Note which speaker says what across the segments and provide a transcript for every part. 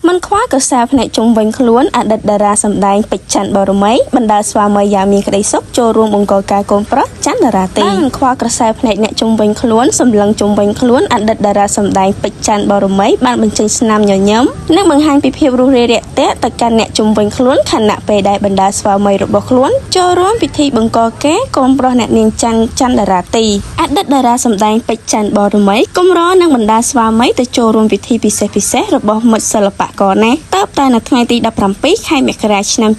Speaker 1: មិនខ្វល់ក្រសែភ្នែកជុំវិញខ្លួនអតីតតារាសម្ដែងពេជ្រច័ន្ទបរមីបណ្ដាស្វាមីយ៉ាងមានក្តីសុខចូលរួមបង្កការកូនប្រុសច័ន្ទតារាទីមិនខ្វល់ក្រសែភ្នែកអ្នកជុំវិញខ្លួនសម្លឹងជុំវិញខ្លួនអតីតតារាសម្ដែងពេជ្រច័ន្ទបរមីបានបញ្ចេញស្នាមញញឹមនិងបង្ហាញពីភាពរួសរាយរាក់ទាក់ទៅកាន់អ្នកជុំវិញខ្លួនខណៈពេលដែលបណ្ដាស្វាមីរបស់ខ្លួនចូលរួមពិធីបង្កការកូនប្រុសអ្នកនាងច័ន្ទច័ន្ទតារាទីអតីតតារាសម្ដែងពេជ្រច័ន្ទបរមីកម្រនឹងបណ្ដាស្វាមីទៅចូលរួមពិធីពិសេសពិសេសរបស់មិត្តសិល្បករណាស់តើបតែនៅថ្ងៃទី17ខែមករាឆ្នាំ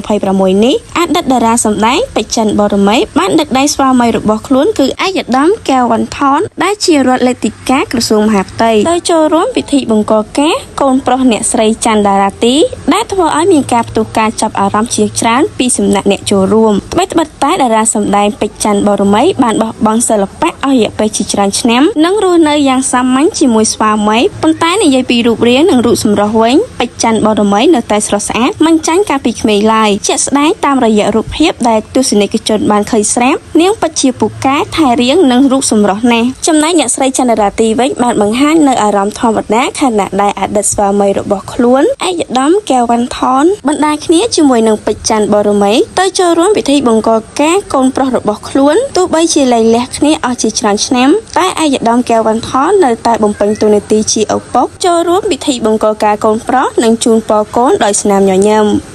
Speaker 1: 2026នេះអតីតតារាសម្ដែងពេជ្រច័ន្ទបរមីបានដឹកដៃស្វាមីរបស់ខ្លួនគឺឯកឧត្តមកែវវ៉ាន់ថនដែលជារដ្ឋលេខាធិការក្រសួងមហាផ្ទៃទៅចូលរួមពិធីបង្កការកូនប្រុសអ្នកស្រីច័ន្ទតារាទីដែលធ្វើឲ្យមានការផ្ទុះការចាប់អារម្មណ៍ជាច្រើនពីសំណាក់អ្នកចូលរួមត្បិតត្បិតតែតារាសម្ដែងពេជ្រច័ន្ទបរមីបានបោះបង់សិល្បៈអស់រយៈពេលជាច្រើនឆ្នាំនិងរស់នៅយ៉ាងសាមញ្ញជាមួយស្វាមីប៉ុន្តែនិយាយពីរូបរាងនិងរូបសម្រស់វិញពេជ្រច័ន្ទបរមីនៅតែស្រស់ស្អាតមិនចាញ់កាលពីក្មេងឡើយជាក់ស្ដែងតាមរយៈរូបភាពដែលទស្សនិកជនបានឃើញស្រាប់នាងពិតជាពូកែថែរាងនិងរូបសម្រស់ណាស់ចំណែកអ្នកស្រីចន្ទរាទីវិញបានបង្ហាញនៅអារម្មណ៍ធម្មតាខណៈដែលអតីតស្វាមីរបស់ខ្លួនឯកឧត្តមកែវវ៉ាន់ថនបណ្ដាគ្នាជាមួយនឹងពេជ្រច័ន្ទបរមីទៅចូលរួមពិធីបង្កការកូនប្រុសរបស់ខ្លួនទោះបីជាលែងលះគ្នាអស់ជាច្រើនឆ្នាំតែឯកឧត្តមកែវវ៉ាន់ថននៅតែបំពេញតួនាទីជាឪពុកចូលរួមពិធីបង្កការកូនប្រុសនិងជូនពរកូនដោយស្នាមញញឹម។